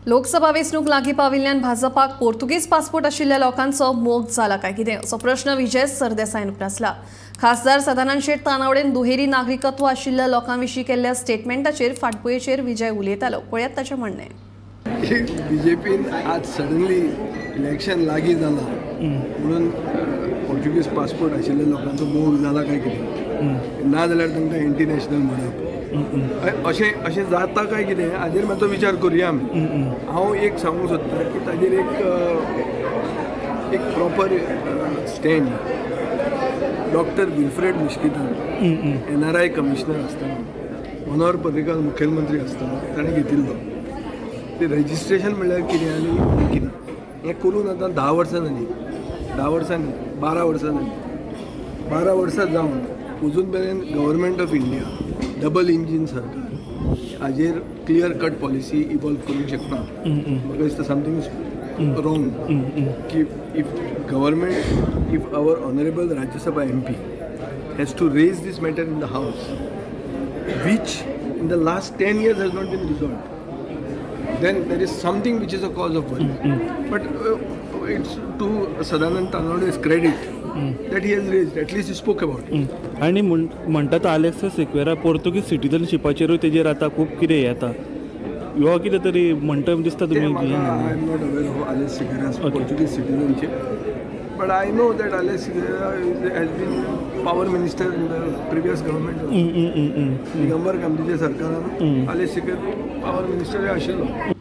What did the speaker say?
लोकसभा वेंचणूक लागीं पाविल्ल्यान भाजपाक पोर्तुगीज पासपोर्ट आशिल्ल्या लोकांचो मोग जाला काय कितें असो प्रश्न विजय सरदेसायान उप्रासला। खासदार सदानंद शेट तानावडेन दुहेरी नागरिकत्व आशिल्ल्या लोकां विशीं केल्ल्या स्टेटमेंटाचेर फाटभुंयेचेर विजय उलयतालो। पळयात ताचें म्हणणें। बीजेपीन आज सडनली इलेक्शन लागीं जाला म्हणून पोर्तुगीज पासपोर्ट आशिल्ल्या लोकांचो मोग जाला काय कितें, ना जाल्यार तांकां एंटी नॅशनल म्हणप अशें अशें जाता काय कितें हाजेर मातसो विचार करुया आमी। हांव एक सांगूंक सोदतां की ताजेर एक एक प्रॉपर स्टँड डॉक्टर विल्फ्रेड मिश्कितान NRI commissioner आसतना मनोहर पर्रीकार मुखेलमंत्री आसतना ताणें घेतिल्लो। ते रजिस्ट्रेशन म्हणल्यार कितें आनी कितें हें करून आतां 10 वर्सां जालीं, 10 वर्सां न्ही 12 वर्सां जालीं। 12 वर्सां जावन अजून मेरेन government of India double engine सरकार हाजेर क्लियर कट पॉलिसी इवॉल्व करूंक शकना। म्हाका दिसता समथींग is wrong की if government, if our honourable Rajya Sabha MP has to raise this matter in the house which in the last 10 years has not been resolved, then there is something which is a cause of worry. But it's to Sadanand Tanawade's credit that he has raised, at least he spoke about it. आनी म्हणटात Alex Sequeira पोर्तुगीज सिटीजनशिपाचेरूय तेजेर आतां खूब कितें येता, ह्यो कितें तरी म्हणटा दिसता तुमी? I am not aware of Alex Sequeira's Portuguese citizenship, but I know that Alex Sequeira has been power minister in the previous government. Digambar कामतीच्या सरकारान आलेक्स सिक्वेरा पावर मिनिस्टर आशिल्लो।